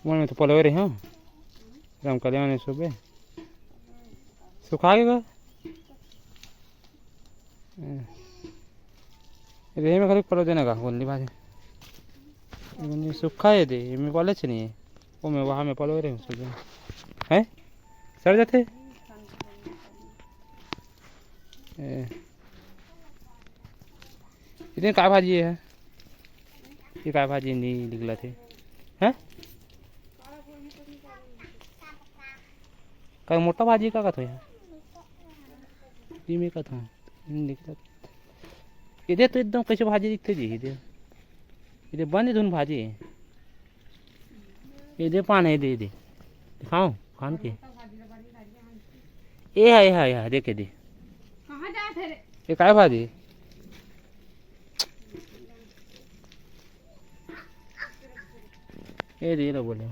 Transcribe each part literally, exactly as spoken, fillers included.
मन में तो पलोए रहे हो। राम कल्याण ने सुबह सुखा के गा। रेहे में खाली पलो देना गा, गोंदली भाजी। गोंदली सुखा है दे, ये में पले छे नहीं है। वो में वहाँ में पलोए रहे हो सुबह। हैं? सड़ जाते? ए। इतने का भाजी है? ये का भाजी नहीं निकला थे? हैं? का मोटा भाजी का कथो यार? ये में कथो। नहीं निकला। ये दे तो एकदम कैसे भाजी दिखते जी, ये दे। ये दे बंद धुन भाजी। ये दे पान है, दे, दे। दिखाओ, खान के। ए है, ए है, ए है, देखे दे। कहाँ जात है रे? ये काय भाजी? ए दे लो बोले।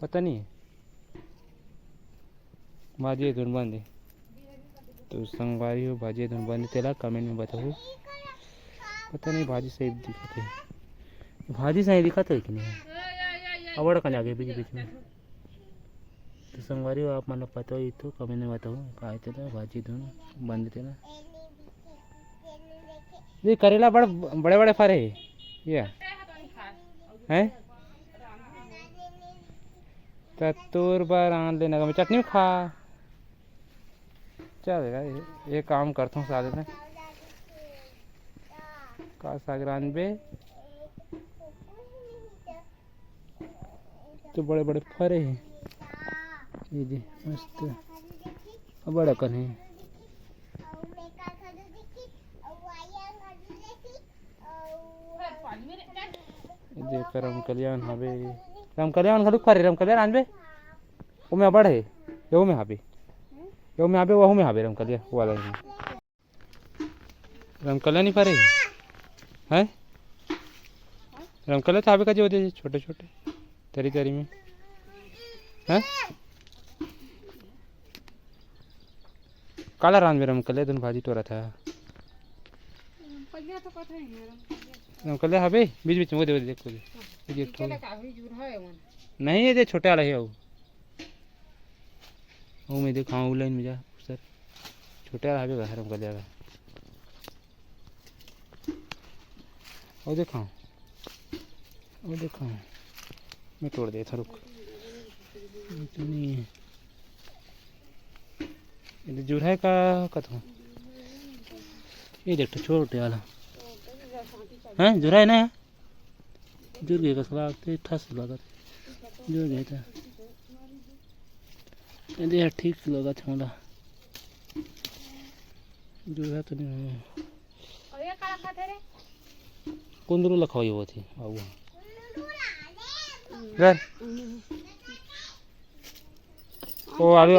पता नहीं। भाजी धुन बंद है। तो संगवारी हो, भाजी धुन बंद है, तेला comment में बताओ। पता नहीं भाजी सही दिखत है, भाजी सही दिखत है कि नहीं? अबड़ कन आगे बीच बीच में। तो संगवारी हो, आप मन पता हो तो comment में बताओ, का है तेला भाजी धुन बंद है तेला। ये करेला बड़ बड़े बड़े फरे है, ये हैं? त तोर बर आन लेना गा, मैं चटनी में खा। चल रे, ये काम करथों साले में। का साग रांधबे? तो बड़े बड़े फरे हैं। ये दे, मस्त। बड़ा कन है। ये देख, राम कल्याण हवे। राम कल्याण घलुक फरे, राम कल्याण आनबे। ओमे अबड़ हे। ये ओमे हाबे। ये ओमे हाबे, वहू में हाबे राम कल्याण वाला ही। राम कल्याण नहीं फरे। हैं? राम कल्याण तो हाबे का जो दे छोटे छोटे। तरी तरी में। हैं? काला रांधबे राम कल्याण, तुम भाजी टोरा था। पहले तो पता ही नहीं राम कल्याण। राम कल्याण हाबे, बीच बीच में वो दे, वो दे, देखो दे। ये एक ठो। का भी जुर है वो। नहीं, ये दे छोटे वाला है वो। वो में देख, हाँ, वो लाइन में जा, सर। छोटे वाला हाबे घर हम कर जाएगा। वो देखो, वो देखो, मैं तोड़ दे था, रुक। ये तो नहीं है। ये तो जुर है का, का तो? ये देख, तो छोटे वाला। हैं, जुर है ना? जुर गए का साला, ते ठस लागत। जुर गए था। ये दे, ठीक लागत है मोला। जुर है तो नहीं है। कौन दूर लखवाई हुआ थी? आऊ। घर। ओ, आलू,